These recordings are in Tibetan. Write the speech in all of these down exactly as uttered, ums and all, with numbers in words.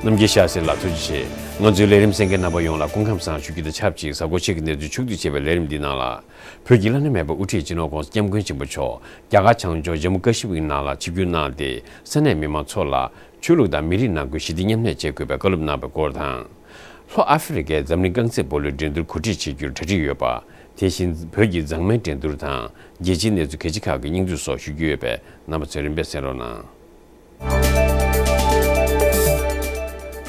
རྣམ་རྒྱལ་ཤཱསྟྲི་ལགས་ཐུགས་རྗེ་ཆེ། ང་ཚོའི་ལས་རིམ་གསན་མཁན་རྣམ་པ་ཡོངས་ལ་སྐུ་ཁམས་བཟང་ཞུ་རྒྱུ་དང་ཆབས་ཅིག་གཟའ་འཁོར་ཕྱེད་ཀྱི་གནས་ཚུལ་ཕྱོགས་བསྡུས་བྱས་པའི་ལས་རིམ་འདིའི་ནང་ལ། བོད་ཀྱི་བླ་ན་མེད་པའི་དབུ་ཁྲིད་སྤྱི་ནོར་༸གོང་ས་༸སྐྱབས་མགོན་ཆེན་པོ་མཆོག་རྒྱ་གར་བྱང་ཕྱོགས་ཇམ་མུ་ཀ་ཤི་མིར་ནང་ལ་ཆིབས་བསྒྱུར་གནང་སྟེ། ས་གནས་མི་མང་ཚོ་ལ་ཆོས་ལུགས་དང་མི་རིགས་ནང་ཁུལ་ཞི་བདེ་མཉམ་གནས་བྱེད་དགོས་པའི་བཀའ་སློབ་གནང་བའི་སྐོར་དང་། ལྷོ་ཨ་ཧྥེ་རི་ཁའི་འཛམ་གླིང་རྐང་རྩེད་སྤོ་ལོའི་འགྲན་བསྡུར་གོ་སྒྲིག་བྱེད་རྒྱུར་གྲ་སྒྲིག་ཡོད་པ། དེ་བཞིན་བོད་ཀྱི་མཛངས་མའི་འགྲན་བསྡུར་དང་རྒྱལ་སྤྱིའི་གནས་ཚུལ་གལ་ཆེ་ཁག་གི་སྙིང་བསྡུས་སོགས་ཞུ་རྒྱུ་ཡོད་པས། རྣམ་པ་ཚོས་རིམ་པས་གསན་རོགས་གནང་།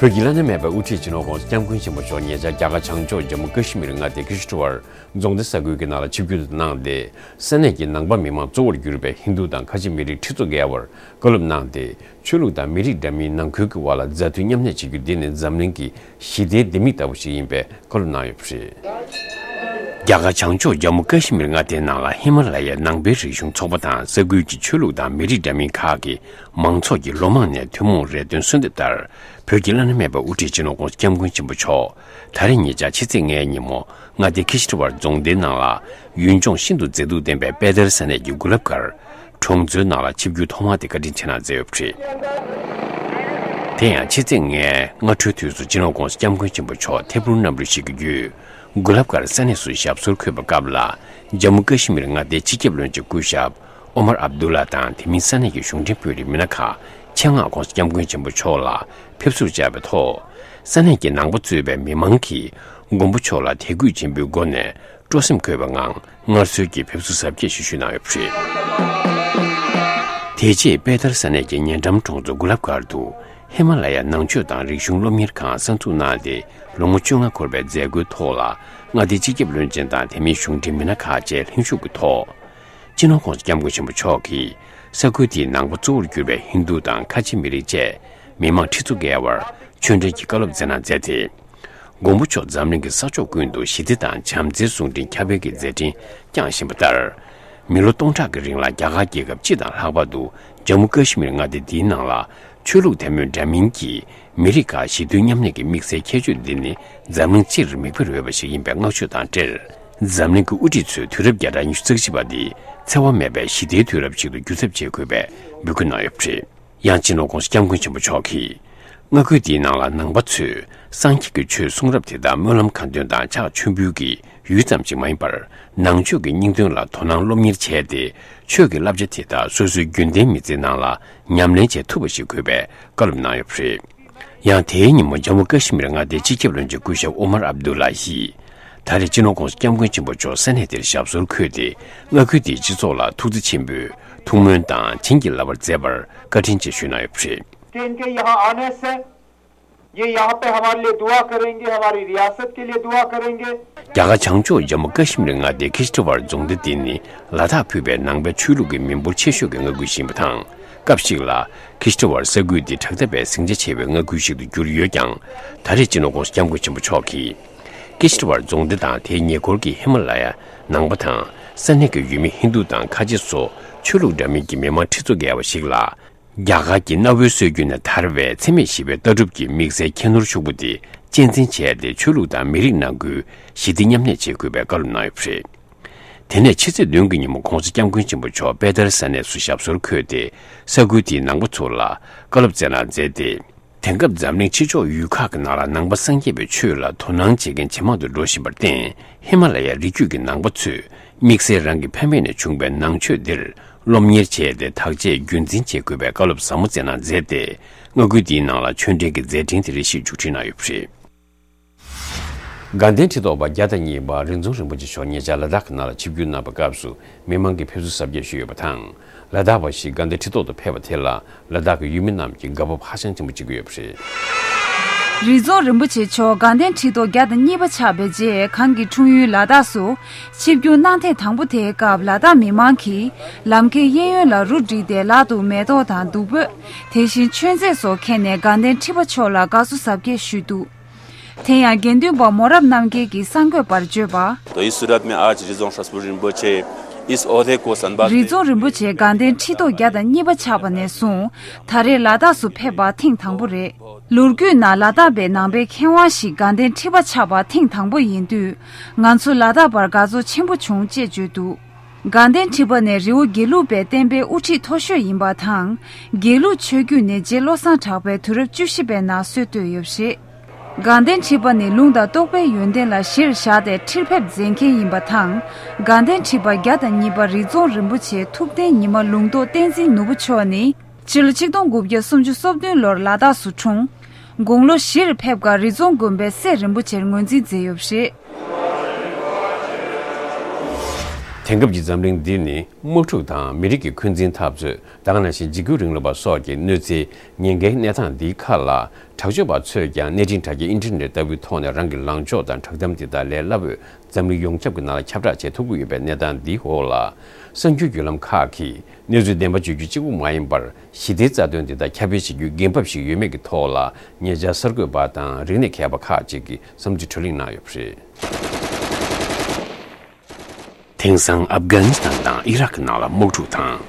བོད་ཀྱི་བླ་ན་མེད་པའི་དབུ་ཁྲིད་སྤྱི་ནོར་༸གོང་ས་༸སྐྱབས་མགོན་ཆེན་པོ་མཆོག་ཉེ་ཆར་རྒྱ་གར་བྱང་ཕྱོགས་ཇམ་མུ་ཀ་ཤི་མིར་མངའ་སྡེ་ཁི་ཤི་ཊ་ཝར་རྫོང་སྡེ་ས་ཁུལ་གྱི་ནང་ལ་ཆིབས་བསྒྱུར་དུ་གནང་སྟེ། ས་གནས་ཀྱི་ནང་པ་མི་མང་གཙོ་བོར་གྱུར་པའི་ཧིན་དུ་དང་ཁ་ཆེ་མི་རིགས་ཁྲི་ཚོ་བརྒལ་བར་བཀའ་སློབ་གནང་སྟེ། ཆོས་ལུགས་དང་མི་རིགས་འདྲ་མིན་ནང་ཁུལ་གྱི་དབར་ལ་མཛའ་མཐུན་མཉམ་གནས་བྱེད་རྒྱུ་འདི་ནི་འཛམ་གླིང་གི་ཞི་བདེའི་ལྡེ་མིག་ལྟ་བུ་ཞིག་ཡིན་པའི་བཀའ་སློབ་གནང་ཡོད་པ་རེད། རྒྱ་གར་བྱང་ཕྱོགས་ཇམ་མུ་ཀ་ཤི་མིར་མངའ་སྡེའི་ནང་ལ་ཧི་མ་ལ་ཡའི་ནང་པའི་རིག་གཞུང་ཚོགས་པ་དང་ས་ཁུལ་གྱི་ཆོས་ལུགས་དང་མི་རིགས་འདྲ་མིན་ཁག་གི་མང་ཚོགས་ཀྱིས་ལོ་མང་ནས་ཐུན་མོང་རེ་འདུན་གསོལ་འདེབས་ལྟར། བོད་ཀྱི་བླ་ན་མེད་པའི་དབུ་ཁྲིད་སྤྱི་ནོར་༸གོང་ས་༸སྐྱབས་མགོན་ཆེན་པོ་མཆོག་ད་རེས་ཉེ་ཆར་ཕྱི་ཚེས་ལྔའི་ཉིན་མོ་མངའ་སྡེ་ཁི་ཤི་ཊ་ཝར་རྫོང་སྡེའི་ནང་ལ་ཡུལ་ལྗོངས་ཤིན་ཏུ་མཛེས་སྡུག་ལྡན་པའི་པེ་དར་ས་གནས་ཀྱི་གུ་ལབ་གྷར་གྲོང་ཚོའི་ནང་ལ་ཆིབས་བསྒྱུར་ཐོག་མ་དེ་བཀའ་དྲིན་ཆེ་གནང་མཛད་ཡོད་པ་རེད། དེ་ཡང་ཕྱི་ཚེས་ལྔའི་སྔ་དྲོའི་དུས་སུ་སྤྱི་ནོར་༸གོང་ས་༸སྐྱབས་མགོན་ཆེན་པོ་མཆོག་ཐད་འཕུར་གནམ་གྲུ་ཞིག་གི་བརྒྱུད་གུ་ལབ་གྷར་ས་གནས་སུ་ཞབས་སོར་འཁོད་པའི་སྐབས་ལ། ཇམ་མུ་ཀ་ཤི་མིར་མངའ་སྡེའི་སྤྱི་ཁྱབ་བློན་ཆེན་སྐུ་ཞབས་ཨོ་མར་ཨབ་དུ་ལ་དང་། དེ་མིན་ས་གནས་ཀྱི་གཞུང་འབྲེལ་དཔོན་རིགས་མི་སྣ་ཁག་ཆེད་མངགས་༸གོང་ས་༸སྐྱབས་མགོན་ཆེན་པོ་མཆོག་ལ་ཕེབས་བསུར་བཅར་བའི་ཐོག་ས་གནས་ཀྱི་ནང་པ་གཙོས་པའི་མི་མང་གིས་མགོན་པོ་མཆོག་ལ་དད་གུས་ཆེན་པོའི་སྒོ་ནས་སྤྲོ་སེམས་འཁོལ་བའི་ངང་སྔར་སྲོལ་གྱི་ཕེབས་བསུ་གཟབ་རྒྱས་ཤིག་ཞུས་གནང་ཡོད་པ་རེད། དེ་རྗེས་པེ་དར་ས་གནས་ཀྱི་ཉེ་འགྲམ་གྲོང་ཚོ་གུ་ལབ་གྷར་དུ་ཧི་མ་ལ་ཡ་ནང་ཆོས་དང་རིག་གཞུང་སློབ་གཉེར་ཁང་གསར་འཛུགས་གནང་སྟེ། ལོ་ངོ་བཅོ་ལྔ་འཁོར་བའི་མཛད་སྒོའི་ཐོག་ལ་མངའ་སྡེའི་སྤྱི་ཁྱབ་བློན་ཆེན་དང་དེ་མིན་གཞུང་འབྲེལ་མི་སྣ་ཁག་བཅས་ལྷན་ཞུགས་ཀྱི་ཐོག་སྤྱི་ནོར་༸གོང་ས་༸སྐྱབས་མགོན་ཆེན་པོ་མཆོག་གིས་ས་ཁུལ་དེའི་ནང་པ་གཙོ་བོར་གྱུར་པའི་ཧིན་དུ་དང་ཁ་ཆེ་མི་རིགས་བཅས་མི་མང་ཁྲི་ཚོ་བརྒལ་བར་ཆོས་འབྲེལ་གྱི་བཀའ་སློབ་སྩལ་གནང་མཛད་དེ། མགོན་པོ་མཆོག་འཛམ་གླིང་གི་ས་ཕྱོགས་ཀུན་ཏུ་ཞི་བདེ་དང་བྱམས་བརྩེའི་གསུང་འཕྲིན་ཁྱབ་སྤེལ་གྱི་མཛད་འཕྲིན་བསྐྱངས་བཞིན་པ་ལྟར། མི་ལོ་སྟོང་ཕྲག་གི་རིང་ལ་རྒྱ་གར་རྒྱལ་ཁབ་སྤྱི་དང་ལྷག་པར་དུ་ཇམ་མུ་ཀ་ཤི་མིར་མངའ་སྡེ་འདིའི་ནང་ལ་ཆོས་ལུགས་དད་མོས་འདྲ་མིན་གྱི་མི་རིགས་ཁག་ཞི་མཐུན་མཉམ་གནས་ཀྱི་དམིགས་བསལ་ཁྱད་ཆོས་འདི་ནི་འཛམ་གླིང་སྤྱིར་མིག་དཔེར་འོས་པ་ཞིག་ཡིན་པའི་བསྔགས་བརྗོད་དང་འབྲེལ། འཛམ་གླིང་གི་དབུ་ཁྲིད་ཚོས་དུས་རབས་བརྒྱ་ཕྲག་ཉི་ཤུ་རྩ་བཞི་པ་འདི་འཚེ་བ་མེད་པའི་ཞི་བདེའི་དུས་རབས་ཤིག་ཏུ་འགྱུར་ཐབས་བྱེད་དགོས་པའི་འབོད་སྐུལ་གནང་ཡོད་པ་རེད། ཡང་སྤྱི་ནོར་༸གོང་ས་༸སྐྱབས་མགོན་ཆེན་པོ་མཆོག་གིས། མངའ་ཁུལ་འདིའི་ནང་ལ་ནང་པ་ཚོས་སངས་རྒྱས་ཀྱི་ཆོས་གསུང་རབ་དེ་དག་སྨོན་ལམ་ཁ་འདོན་དང་ཕྱག་མཆོད་འབུལ་གྱི་ཡུལ་ཙམ་ཞིག་མ་ཡིན་པར། ནང་ཆོས་ཀྱི་སྙིང་དོན་ལ་དོ་སྣང་སློབ་གཉེར་བྱས་ཏེ། ཆོས་ཀྱི་བསླབ་བྱ་དེ་དག་སོ་སོའི་རྒྱུན་ལྡན་མི་ཚེའི་ནང་ལ་ཉམས་ལེན་བྱེད་ཐུབ་པ་ཞིག་དགོས་པའི་བཀའ་སློབ་གནང་ཡོད་པ་རེད། ཡང་དེའི་ཉིན་མོ་ཇམ་མུ་ཀ་ཤི་མིར་མངའ་སྡེའི་སྤྱི་ཁྱབ་བློན་ཆེན་སྐུ་ཞབས་ཨོ་མར་ཨབ་དུ་ལ་ཡིས། ད་རེས་སྤྱི་ནོར་༸གོང་ས་༸སྐྱབས་མགོན་ཆེན་པོ་མཆོག་ས་གནས་དེར་ཞབས་སོར་འཁོད་དེ། མངའ་ཁུལ་དེའི་སྤྱི་ཚོགས་ལ་ཐུགས་བརྩེ་ཆེན་པོས་ཐུགས་སྨོན་དང་བྱིན་གྱིས་བརླབས་པར་མཛད་པར་བཀའ་དྲིན་ཆེ་ཞུས་གནང་ཡོད་པ་རེད། के इनके यहाँ आने से ये यहाँ पे हमारे लिए दुआ करेंगे, हमारी रियासत के लिए दुआ करेंगे। རྒྱ་གར་བྱང་ཕྱོགས་ཇམ་མུ་ཀ་ཤི་མིར་མངའ་སྡེའི་ཁི་ཤི་ཊ་ཝར་རྫོང་སྡེ་འདི་ནི་ལ་དྭགས་ཕུད་པའི་ནང་པའི་ཆོས་ལུགས་ཀྱི་མི་འབོར་ཆེ་ཤོས་ཀྱི་མངའ་ཁུལ་ཞིག་ཡིན་པ་དང་། སྐབས་ཤིག་ལ་ཁི་ཤི་ཊ་ཝར་ས་ཁུལ་འདི་དྲག་འཐབ་པའི་ཟིང་ཆ་ཆེ་བའི་མངའ་ཁུལ་ཞིག་ཏུ་གྱུར་ཡོད་ཀྱང་། ད་རེས་སྤྱི་ནོར་༸གོང་ས་༸སྐྱབས་མགོན་ཆེན་པོ་མཆོག་གིས་ཁི་ཤི་ཊ་ཝར་རྫོང་སྡེ་དང་དེའི་ཉེ་འཁོར་གྱི་ཧི་མ་ལ་ཡ་ནང་པ་དང་ས་གནས་ཀྱི་ཡུལ་མི་ཧིན་དུ་དང་ཁ་ཆེ་སོགས་ཆོས་ལུགས་འདྲ་མིན་གྱི་མི་མང་ཁྲི་ཚོ་བརྒལ་བ་ཞིག་ལ། རྒྱ་གར་གྱི་གནའ་བོའི་སྲོལ་རྒྱུན་ནས་དར་བའི་འཚེ་མེད་ཞི་བའི་ལྟ་གྲུབ་ཀྱི་དམིགས་བསལ་ཁྱད་ནོར་ཕྱུག་པོ་དེ་གཅེས་འཛིན་བྱས་ཏེ། ཆོས་ལུགས་དང་མི་རིགས་ནང་ཁུལ་ཞི་བདེ་མཉམ་གནས་བྱེད་དགོས་པའི་བཀའ་སློབ་གནང་ཡོད་པ་རེད། དེ་ནས་ཕྱི་ཚེས་བདུན་གྱི་ཉིན་མོ་༸གོང་ས་༸སྐྱབས་མགོན་ཆེན་པོ་མཆོག་པེ་དར་ས་གནས་སུ་ཞབས་སོར་འཁོད་དེ། ས་ཁུལ་དེའི་ནང་པ་ཚོ་ལ་བཀའ་སློབ་སྩལ་གནང་མཛད་དེ། དེང་སྐབས་འཛམ་གླིང་ཕྱི་ཕྱོགས་ཡུལ་ཁག་གི་ནང་ལ་ནང་པ་སངས་རྒྱས་པའི་ཆོས་ལ་དོ་སྣང་བྱེད་མཁན་ཇེ་མང་དུ་འགྲོ་བཞིན་པར་བརྟེན། ཧི་མ་ལ་ཡའི་རི་རྒྱུད་ཀྱི་ནང་པ་ཚོས་དམིགས་བསལ་རང་གི་ཕ་མེས་ནས་བྱུང་བའི་ནང་ཆོས་འདིར་སློབ་གཉེར་བྱས་ཏེ། བདག་གཅེས་རྒྱུན་འཛིན་བྱེད་དགོས་པའི་བཀའ་སློབ་ཟབ་མོ་སྩལ་གནང་མཛད་དེ། མངའ་ཁུལ་འདིའི་ནང་ལ་ཆོས་འབྲེལ་གྱི་མཛད་འཕྲིན་དེ་རེ་ཞིག་མཇུག་སྒྲིལ་གནང་ཡོད་པ་རེད། དགའ་ལྡན་ཁྲི་ཐོག་པ་བརྒྱ་དང་གཉིས་པ་རིག་འཛོམས་རིན་པོ་ཆེ་མཆོག་ཉེ་ཆར་ལ་དྭགས་ཀྱི་ནང་ལ་ཆིབས་བསྒྱུར་གནང་བའི་སྐབས་སུ། མི་མང་གིས་ཕེབས་བསུ་གཟབ་རྒྱས་ཞུས་ཡོད་པ་དང་། ལ་དྭགས་པ་ཞིག་དགའ་ལྡན་ཁྲི་ཐོག་ཏུ་ཕེབས་པ་དེ་ལ་ལ་དྭགས་ཀྱི་ཡུལ་མི་རྣམས་ཀྱིས་དགའ་སྤོབས་ཧ་ཅང་ཆེན་པོ་བྱེད་ཀྱི་ཡོད་པ་རེད། རིག་འཛོམས་རིན་པོ་ཆེ་མཆོག་དགའ་ལྡན་ཁྲི་ཐོག་བརྒྱ་དང་གཉིས་པ་ཆགས་པའི་རྗེས། གང་གི་འཁྲུངས་ཡུལ་ལ་དྭགས་སུ་ཆིབས་བསྒྱུར་གནང་ཐེངས་དང་པོ་དེའི་སྐབས། ལ་དྭགས་མི་མང་གིས་ལམ་ཁའི་གཡས་གཡོན་ལ་རུ་བསྒྲིགས་ཏེ། ལག་ཏུ་མེ་ཏོག་དང་བདུག་སྤོས། དེ་བཞིན་མཆོད་རྫས་སོགས་ཁྱེར་ནས་དགའ་ལྡན་ཁྲི་པ་མཆོག་ལ་དགའ་བསུ་གཟབ་རྒྱས་ཞུས་འདུག་དེ་ཡང་དགེ་འདུན་པ་མོ་རབ་རྣམ་རྒྱལ་གྱིས་གསར་འགོད་པར་བརྗོད་པ། तो इस सूरत में आज रिजोंग शसपुर रिम्बोचे इस ओहदे को संभाल རིག་འཛོམས་རིན་པོ་ཆེ་དགའ་ལྡན་ཁྲི་ཐོག་བརྒྱ་དང་གཉིས་པ་ཆགས་པ་ནས་བཟུང་། ད་རེས་ལ་དྭགས་སུ་ཕེབས་པ་ཐེངས་དང་པོ་རེད། ལོ་རྒྱུས་ནང་ལ་དྭགས་པའི་ནང་པའི་མཁས་དབང་ཞིག་དགའ་ལྡན་ཁྲི་པ་ཆགས་པ་ཐེངས་དང་པོ་ཡིན་དུས། ང་ཚོ་ལ་དྭགས་པར་དགའ་ཚོར་ཆེན་པོ་བྱུང་ཅེས་བརྗོད་འདུག་དགའ་ལྡན་ཁྲི་པ་ནི་རི་བོ་དགེ་ལུགས་པའི་བསྟན་པའི་དབུ་ཁྲིད་མཐོ་ཤོས་ཡིན་པ་དང་། དགེ་ལུགས་ཆོས་བརྒྱུད་ནི་རྗེ་བློ་བཟང་གྲགས་པས་དུས་རབས་བཅུ་བཞི་པའི་ནང་སྲོལ་བཏོད་ཡོད་པ་རེད། དགའ་ལྡན་ཁྲི་པ་ནི་ལུང་དང་རྟོགས་པའི་ཡོན་ཏན་ལ་གཞིར་བཞག་སྟེ་ཁྲིར་ཕེབས་མཛད་མཁན་ཡིན་པ་དང་། དགའ་ལྡན་ཁྲི་པ་བརྒྱ་དང་གཉིས་པ་རི་རྫོང་རིན་པོ་ཆེ་ཐུབ་བསྟན་ཉི་མ་ལུང་རྟོགས་བསྟན་འཛིན་ནོར་བུ་མཆོག་ནི། སྤྱི་ལོ་ཆིག་སྟོང་དགུ་བརྒྱ་སུམ་ཅུ་སོ་བདུན་ལོར་ལ་དྭགས་སུ་འཁྲུངས། དགུང་ལོ་བཞིར་ཕེབས་སྐབས་རི་རྫོང་དགོན་པའི་སྲས་རིན་པོ་ཆེར་ངོས་འཛིན་མཛད་ཡོད་པ་རེད། དེང་སྐབས་ཀྱི་འཛམ་གླིང་འདི་ནི་དམག་འཁྲུག་དང་མི་རིགས་ཀྱི་འཁོན་འཛིན་འཐབ་རྩོད། ད་ག་ནང་བཞིན་འཇིགས་སྐུལ་རིང་ལུགས་པ་སོགས་ཀྱི་གནོད་འཚེའི་ཉེན་ཁའི་གནས་སྟངས་འདིའི་ཁ་ལ། དྲག་སྤྱོད་པ་ཚོས་ཀྱང་གནས་འཕྲིན་དྲ་རྒྱའི་ཨིན་ཊར་ནེཊ་ལྟ་བུའི་ཐོག་ནས་རང་གི་ལངས་ཕྱོགས་དང་བསྒྲགས་གཏམ་འདི་དག་ལས་སླ་པོས་འཛམ་གླིང་ཡོངས་ཁྱབ་ཀྱི་ནང་ལ་ཁྱབ་བསྒྲགས་བྱེད་ཐུབ་ཀྱི་ཡོད་པའི་གནས་སྟངས་འདིའི་འོག་ལ། གསར་འགྱུར་བརྒྱུད་ལམ་ཁག་གིས་གནས་ཚུལ་བདེན་པ་བརྗོད་རྒྱུ་གཅིག་པུ་མ་ཡིན་པར། ཞི་བདེའི་རྩ་དོན་འདི་དག་ཁྱབ་སྤེལ་བྱེད་རྒྱུའི་འགན་བབ་ཞིག་ཡོད་མེད་ཀྱི་ཐོག་ལ། ཉེ་ཆར་གསར་འགོད་པ་དང་རིག་གནས་མཁས་པ་ཁག་ཅིག་གིས་བསམ་ཚུལ་བགྲོ་གླེང་གནང་ཡོད་པ་རེད། དེང་སང་ཨབ་གྷ་ནི་སི་ཐན་དང་ཨི་རག་གི་ནང་ལ་དམག་འཁྲུག་དང་།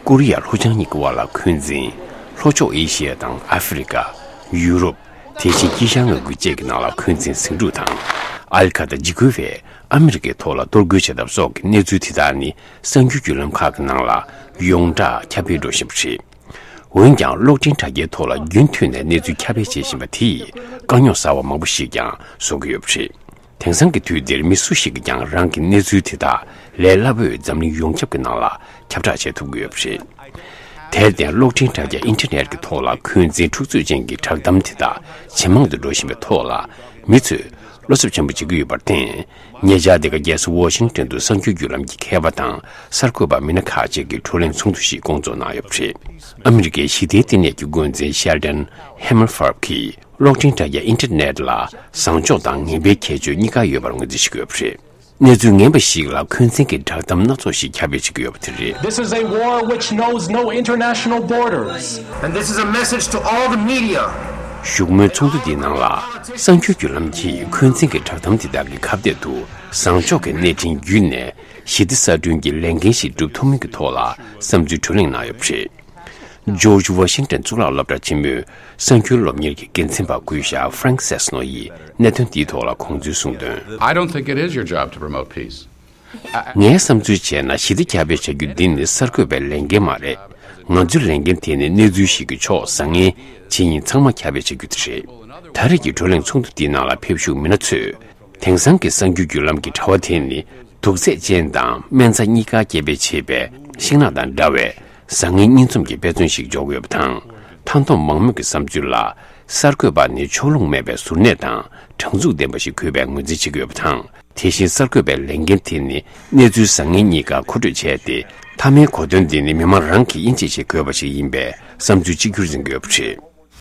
ཀོ་རི་ཡ་ལྷོ་བྱང་གཉིས་ཀྱི་དབར་ལ་འཁོན་འཛིན། ལྷོ་ཕྱོགས་ཨེ་ཤི་ཡ་དང་ཨ་ཧྥེ་རི་ཀ། ཡུ་རོབ། དེ་བཞིན་དཀྱིལ་ཤར་མངའ་ཁུལ་བཅས་ཀྱི་ནང་ལ་འཁོན་འཛིན་ཟིང་འཁྲུག་དང་། ཨལ་ཁ་དང་འཇིགས་སྐུལ་བས་ཨ་མི་རི་ཀའི་ཐོག་ལ་གཏོར་རྒོལ་བྱེད་ཐབས་སོགས་ཀྱི་གནས་ཚུལ་དེ་དག་ནི་གསར་འགྱུར་བརྒྱུད་ལམ་ཁག་གི་ནང་ལ་ཡོངས་གྲགས་ཁྱབ་སྤེལ་འགྲོ་བཞིན་པ་རེད། འོན་ཀྱང་གློག་འཕྲིན་དྲ་རྒྱའི་ཐོག་ལ་རྒྱུན་མཐུད་ནས་གནས་ཚུལ་ཁྱབ་སྤེལ་བྱེད་བཞིན་པ་དེས་དཀའ་རྙོག་གསར་བ་མང་པོ་ཞིག་ཀྱང་བཟོ་གི་ཡོད་པ་རེད། དེང་སང་གི་དུས་འདིར་མི་སུ་ཞིག་གིས་ཀྱང་རང་གི་གནས་ཚུལ་དེ་དག་ལས་སླ་པོས་འཛམ་གླིང་ཡོངས་ཁྱབ་ཀྱི་ནང་ལ་ཁྱབ་བསྒྲགས་བྱེད་ཐུབ་ཀྱི་ཡོད་པ་རེད། དེར་བརྟེན་གློག་འཕྲིན་དྲ་རྒྱ་ཨིན་ཊར་ནེཊ་ཀྱི་ཐོག་ལ་འཁོན་འཛིན་འཁྲུག་རྩོད་ཅན་གྱི་བསྒྲགས་གཏམ་དེ་དག་ཇེ་མང་དུ་འགྲོ་བཞིན་པའི་ཐོག་ལ། མི་ཚོས་བློ་འཚབ་ཆེན་པོ་བྱེད་ཀྱི་ཡོད་པར་བརྟེན། ཉེ་ཆར་འདི་ག་རྒྱལ་ས་ཝ་ཤིང་ཏོན་དུ་གསར་འགྱུར་བརྒྱུད་ལམ་གྱི་མཁས་པ་དང་གསར་འགོད་པ་མི་སྣ་ཁག་ཅིག་གིས་བགྲོ་གླེང་ཚོགས་འདུ་ཞིག་བསྐོང་ཚོགས་གནང་ཡོད་པ་རེད། ཨ་མི་རི་ཀའི་ཞི་བདེའི་བསྟི་གནས་ཀྱི་འགོ་འཛིན་ཤེལ་ཌན་ཧེ་མལ་ཧྥརབ་ཀྱིས། གློག་འཕྲིན་དྲ་རྒྱ་ཨིན་ཊར་ནེཊ་ལ་བཟང་ཕྱོགས་དང་ངན་པའི་ཁྱད་ཆོས་གཉིས་ཀ་ཡོད་པར་ངོས་འཛིན་བྱེད་ཀྱི་ཡོད་པ་རེད། གནས་ཚུལ་ངན་པ་ཞིག་ལ་འཁོན་འཛིན་གྱི་བསྒྲགས་གཏམ་སྣ་ཚོགས་ཤིག་ཁྱབ་སྤེལ་བྱེད་ཀྱི་ཡོད་པ་དེ་རེད། This is a war which knows no international borders. And this is a message to all the media. བཞུགས་མོལ་ཚོགས་འདུ་འདིའི་ནང་ལ་གསར་འགྱུར་བརྒྱུད་ལམ་གྱིས་འཁོན་འཛིན་གྱི་བསྒྲགས་གཏམ་འདི་དག་གི་ཁ་གཏད་དུ་བཟང་ཕྱོགས་ཀྱི་གནས་འཕྲིན་བརྒྱུད་ནས་ཞི་བདེ་གསར་སྐྲུན་གྱི་ལས་འགན་ཞིག་སྒྲུབ་ཐུབ་མིན་གྱི་ཐོག་ལ་བསམ་ཚུལ་བགྲོ་གླེང་གནང་ཡོད་པ་རེད། ཇོརྗ་ཝ་ཤིང་ཏོན་གཙུག་ལག་སློབ་གྲྭ་ཆེན་མོའི་གསར་འགྱུར་སློབ་གཉེར་གྱི་འགན་འཛིན་པ་སྐུ་ཞབས་ཧྥ་རེང་སེ་སི་ནོ་ཡིས་གནད་དོན་འདིའི་ཐོག་ལ་ཁོང་ཚོའི་གསུང་དོན། I don't think it is your job to promote peace. ངས་བསམ་ཚུལ་བྱས་ན་ཞི་བདེ་ཁྱབ་སྤེལ་བྱ་རྒྱུ་འདི་ནི་གསར་འགོད་པའི་ལས་འགན་མ་རེད། ང་ཚོའི་ལས་འགན་དེ་ནི་གནས་ཚུལ་ཞིག་གི་ཕྱོགས་བཟང་ངན་ཇི་ཡིན་ཚང་མ་ཁྱབ་སྤེལ་བྱ་རྒྱུ་དེ་རེད། ད་རེས་ཀྱི་བགྲོ་གླེང་ཚོགས་འདུ་འདིའི་ནང་ལ་ཕེབས་བཞུགས་མི་སྣ་ཚོས། དེང་སང་གི་གསར་འགྱུར་བརྒྱུད་ལམ་གྱི་དྲ་བ་དེ་ནི་དུག་རྫས་ཅན་དང་སྨན་རྩྭ་གཉིས་ཀ་སྐྱེ་འཕེལ་བྱེད་པའི་ཤིང་ནགས་དང་འདྲ་བའི་བཟང་ངན་གཉིས་འཛོམས་ཀྱི་དཔེ་མཚོན་ཞིག་འཇོག་ཡོད་པ་དང་། མཐའ་འདོམས་མང་མོས་ཀྱི་བསམ་ཚུལ་ལ་གསར་འགོད་པ་ནི་ཕྱོགས་ལྷུང་མེད་པའི་གཟུར་གནས་དང་དྲང་ཚུགས་ལྡན་པ་ཞིག་དགོས་པའི་ངོས་འཛིན་བྱེད་ཀྱི་ཡོད་པ་དང་། དེ་བཞིན་གསར་འགོད་པའི་ལས་འགན་དེ་ནི་གནས་ཚུལ་བཟང་ངན་གཉིས་ཀ་མཁོ་སྤྲོད་བྱས་ཏེ། མཐའ་མའི་གོ་དོན་འདི་ནི་མི་མང་རང་གིས་དབྱེ་འབྱེད་བྱེད་དགོས་པ་ཞིག་ཡིན་པའི་བསམ་ཚུལ་གཅིག་གྱུར་འཛིན་གྱི་ཡོད་པ་རེད།